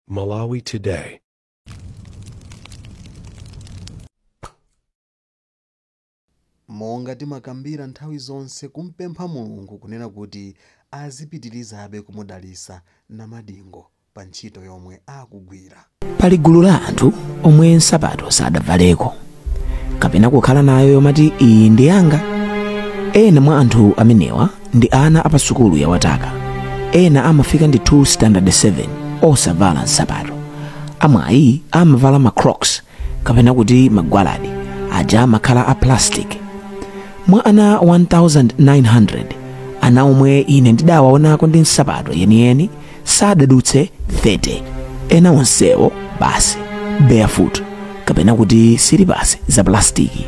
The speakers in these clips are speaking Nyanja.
Malawi Today. Monga timakambira nthawi zonse kumpempha Mulungu kunena kuti azipitirizabe kumudalitsa Namadingo pa ntchito yomwe akugwira. Pali gulu la anthu omwe nsapato sadavaleko kapena kukhala nayo yomati iyi ndi yanga. Ena mwa anthu amenewa ndi ana apasukulu ya Wataka. Ena amafika ndi 2 standard 7 osavala nsapato. Amwayi amavala ma crocs kapena kuti magwaladi aja amakhala a plastic. Mwa ana 1900 ana omwe ine ndidawaonako ndi nsapato yeniyeni sadadutse 30. Ena onsewo basi barefoot kapena kuti silipasi za plastiki.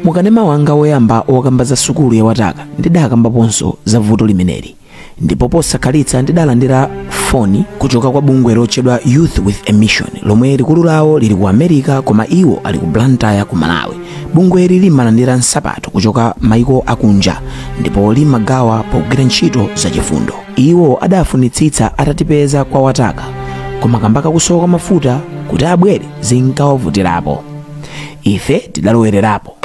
Mukanema wanga woyamba wokamba za sukulu ya Wataka ndidakambaponso za vuto limeneli, ndipo posakhalitsa ndidalandira foni kuchoka kwa bungwe lotchedwa Youth with a Mission lomwe likulu lawo lili ku America koma iwo ali ku Blantyre ku Malawi. Bungweli limalandira nsapato kuchoka maiko akunja ndipo limagawa pogwira ntchito zachifundo. Iwo adafunitsitsa atatipeza kwa Wataka, koma kamba kakusowa mafuta kuti abwere zinkawavutirapo. Ife tidalowererapo.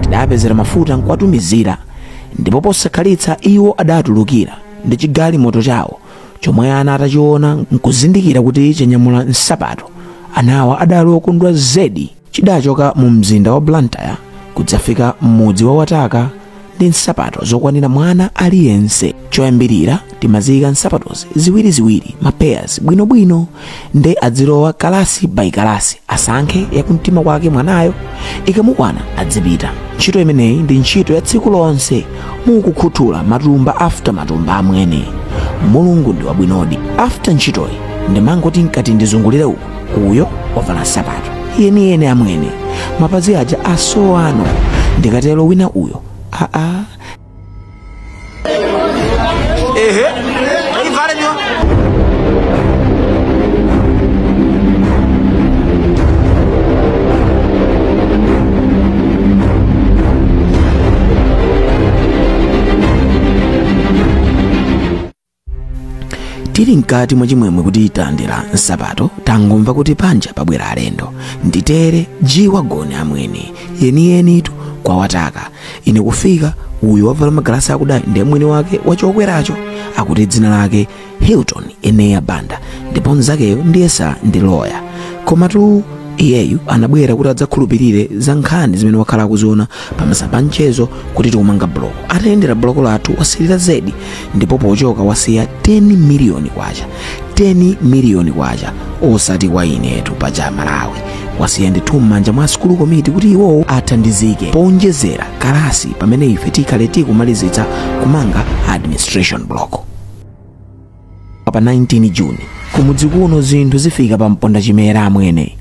Tidapezera mafuta nkuwatumizira, ndipo posakhalitsa iwo adatulukira ndi chigalimoto chawo chomwe ana atachiona nkuzindikira kuti chanyamula nsapato. Anawa adali okondwa zedi. Chidachoka mu mzinda wa Blantyre kudzafika m'mudzi wa Wataka ndi nsapato zokwanira mwana aliyense. Choyambirira timaziyika nsapatozi ziwiriziwiri ma pairs bwinobwino, nde adzilowa kalasi by kalasi, asankhe yakumtima kwake mwanayo, ikamukwana adzipita. Ntchito imeneyi ndi ntchito ya tsiku lonse, mukukhuthula matumba after matumba amwene. Mulungu ndi wabwinodi. After ntchitoyi ndimangoti nkati ndizungulire uku, uyo wavala nsapato yeniyene amwene, mapazi aja asowano. Ndikatero wina uyo aa ehe ivale nyo. Tili mkati mwa chimwemwe kuti talandira nsapato, tangomva kuti panja pabwera alendo. Nditere jiwagoni amwene yeniyenitu kwa Wataka. Ine kufika uyu wavala magalasi akuda ndiye mwini wake wachokweracho, akuti dzina lake Hilton Eneya Banda, ndipo mnzakeyo ndiyesa ndi loya. Komatu iyeyu anabwera kuti adzakhulupirire za nkhani zimene wakhala akuziona pamasamba mchezo kuti tikumanga bloko. Atayendera bloko lathu wasilira zedi, ndipo pochoka wasiya 10 miliyoni kwacha. 10 miliyoni kwacha osati kwa inetu paja Malawi. Wasiya ndithu m'manja mwa sukulu komiti kuti iwowo athandizike powonjezera kalasi pamene ife tikhale tikumalizitsa kumanga administration block. Pa 19 June kumudzi kuno zinthu zifika pa mponda chimera amwene.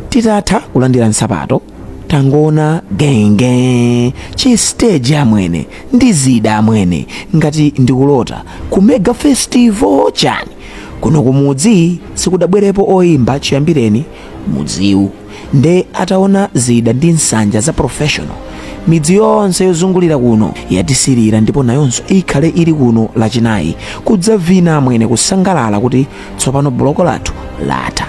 Titatha kulandira nsapato tangoona genge chi stage amwene ndi zida amwene, ngati ndikulota ku mega festival chani. Kuno kumudzi sikudabwerepo oyimba chiyambireni mudziwu, nde ataona zida ndi nsanja za professional midzi yonse yozungulira kuno yatisirira, ndipo nayonso ikhale ili kuno lachinayi kudzavina amwene kusangalala kuti tsopano buloko lathu latha.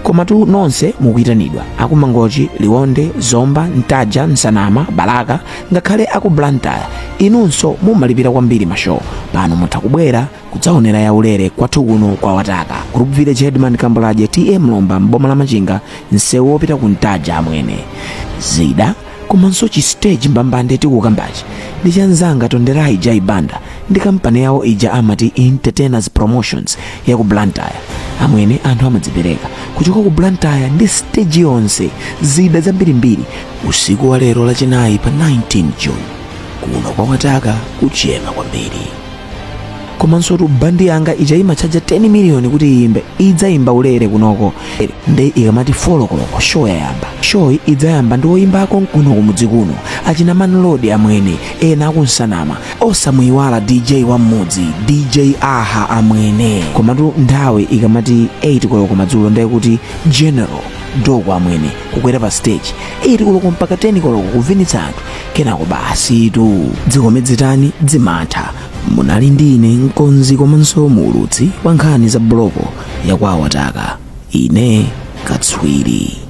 Komatu nonse mukuyitanidwa, aku Mangochi, Liwonde, Zomba, Ntaja, Nsanama, Balaka ngakhale aku Blantyre, inunso mumalipira kwambiri mashow. Pano mutha kubwera kudzaonera yaulere kwathu kuno kwa Wataka. Group Village Headman Kambolaje, TA Mlomba, mboma la Machinga, msewu wopita ku Ntaja amwene. Zida komanso chi stage mbambande tikukambachi ndi chanzanga Tonderai Jai Banda ndi kampani yawo ija amati Entertainers Promotions ya ku Blantyre. Amwene anthu amadzipereka kuchoka ku Blantyre ndi stage yonse, zida zambirimbiri. Usiku wa lero lachinayi pa 19 June kuno kwa Wataka kuchema kwambiri. Komanso tu bandi yanga ija imachaja 10 miliyoni kuti iyimbe, idzayimba ulere kunoko. Nde ikamati 4 koloko show yayamba. Show idzayamba ndi oyimbako kuno kumudzi kuno Achina Manlodi amwene, ena akunsanama, osamuyiwala DJ wa mmudzi, DJ Aha amwene. Komatu nthawi ikamati 8 koloko madzulo, ndiye kuti General Doko amwene kukwera pa stage 8 koloko mpaka 10 koloko kuvinitsa anthu, kenako basitu dzikome dzitani dzimatha. Munali ndine mkonzi komanso muulutsi wa nkhani za buloko yakwawataka, ine Katswiri.